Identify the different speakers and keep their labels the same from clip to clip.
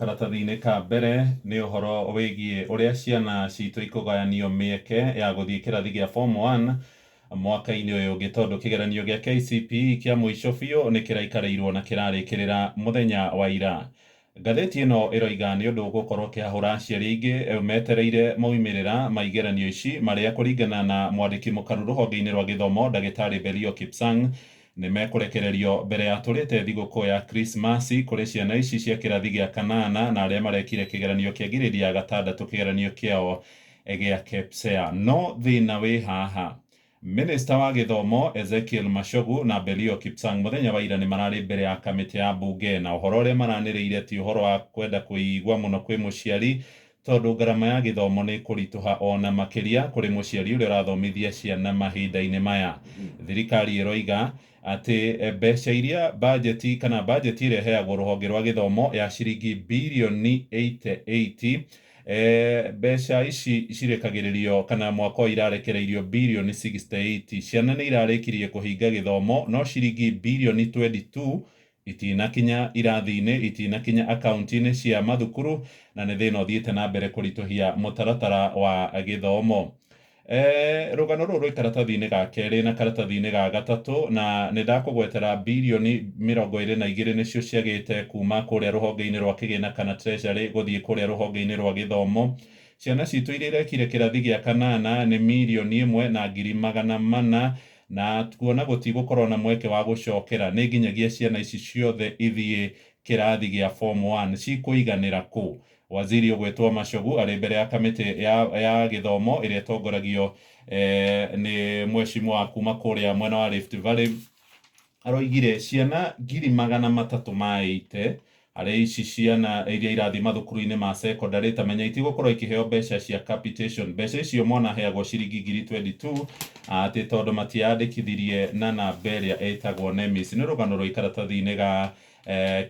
Speaker 1: Karatathi-inĩ ka mbere nĩ ũhoro wĩgiĩ ũrĩa ciana citũ ikũgayanio mĩeke ya gũthiĩ kĩrathi gĩa form 1 mwaka-inĩ ũyũ ũngĩ, tondũ kĩgeranio gĩa KCPE kĩa mũico biũ nĩ kĩraikarĩirwo na kĩrarĩkĩrĩra mũthenya wa ira. Ngathĩti ĩno ĩroiga nĩ ũndũ ũgũkorwo ũkĩhahũra aciari aingĩ metereire maumĩrĩra ma igeranio ici, marĩa kũringana na mwandĩki mũkaru rũhonge-inĩ rwa gĩthomo ndagĩtarĩ Belio Kipsang nĩ mekũrekererio mbere ya tũrĩte thigũkũ ya Krismasi kũrĩ ciana ici cia kĩrathi gĩa kanana na arĩa marekire kĩgeranio kĩa ngirĩndi ya gatandatũ kĩgeranio kĩao gĩa KPSEA. No thĩna wĩ haha. Minista wa gĩthomo Ezekiel Machogu na Belio Kipsang mũthenya wa ira nĩ mararĩ mbere ya kamĩtĩ ya mbunge, na ũhoro ũrĩa maranĩrĩire ti ũhoro wa kwenda kwĩigua mũno kwĩ mũciari, tondũ ngarama ya gĩthomo nĩ kũritũha ona makĩria kũrĩ mũciari ũrĩa ũrathomithia ciana mahinda-inĩ maya. Thirikari ĩroiga atĩ mbeca iria bajeti kana bajeti ĩrĩa ĩheagwo rũhonge rwa gĩthomo ya ciringi birioni 88, mbeca ici cirekagĩrĩrio kana mwaka ũyũ irarekereirio birioni 68. Ciana nĩ irarĩkirie kũhinga gĩthomo no ciringi birioni 22 itinakinya irathi-inĩ, itinakinya akaunti-inĩ cia mathukuru, na nĩ thĩna ũthiĩte na mbere kũritũhia mũtaratara wa gĩthomo. Rũgano rũrũ rwĩ karatathi-inĩ ga kerĩ na karatathi-inĩ ga gatatũ, na nĩ ndakũgwetera birioni 22 nĩcio ciagĩte kuma kũrĩa rũhonge-inĩ rwa kĩgĩna kana treasury gũthiĩ kũrĩa rũhonge-inĩ rwa gĩthomo. Ciana citũ iria irekire kĩrathi gĩa kanana nĩ 1,400,000, na kuona gũtigũkorwo na mweke wa gũcokera nĩ nginyagia ciana ici ciothe ithiĩ kĩrathi gĩa form 1 cikũiganĩra kũ. Waziri ũgwĩtwo Machogu arĩ mbere ya kamĩtĩ ya gĩthomo ĩrĩa ĩtongoragio nĩ mheshimiwa kuma kũrĩa mwena wa Rift Valley, aroigire ciana 380,000 harĩ ici ciana iria irathiĩ mathukuru-inĩ ma secondary ta menya itigũkorwo ikĩheo mbeca cia capitation. Mbeca icio mwana aheagwo ciringi ngiri 22 atĩ tondũ matiandĩkithirie na namba ĩrĩa ĩtagwo NEMIS. Nĩ rũgano rwĩ karatathi-inĩ ga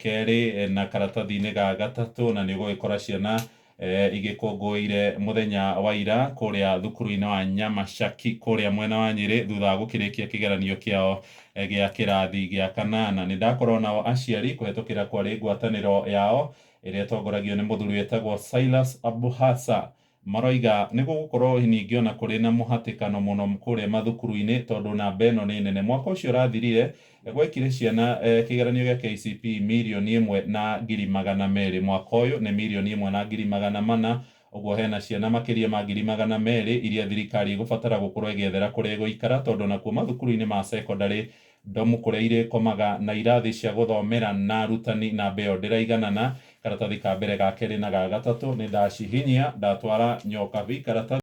Speaker 1: kerĩ na karatathi-inĩ ga gatatũ, na nĩ ũgũgĩkora ciana igĩkũngũĩire mũthenya wa ira kũrĩa thukuru-inĩ wa Nyamacaki kũrĩa mwena wa Nyĩrĩ thutha wa gũkĩrĩkia kĩgeranio kĩao gĩa kĩrathi gĩa kanana. Nĩ ndakorwo nao aciari kũhetũkĩra kwarĩ ngwatanĩro yao ĩrĩa ĩtongoragio nĩ mũthuri wĩtagwo Silas Abuhasa. Maroiga nĩ gũgũkorwo ningĩ ona kũrĩ na mũhatĩkano mũno kũrĩa mathukuru-inĩ tondũ namba ĩno nĩ nene. Mwaka ũcio ũrathirire gwekire ciana kĩgeranio gĩa KCPE 1,200,000, mwaka ũyũ nĩ 1,400,000, ũguo hena ciana makĩria ma 200,000 iria thirikari ĩgũbatara gũkorwo ĩgĩethera kũrĩa ĩgũikara, tondũ nakuo mathukuru-inĩ ma secondary ndomu kũrĩa irĩkomaga na irathi cia gũthomera na arutani namba ĩyo ndĩraiganana. Karatathi ka mbere ga kerĩ na ga gatatũ nĩ ndacihinyia ndatwara Nyokabi karatathi.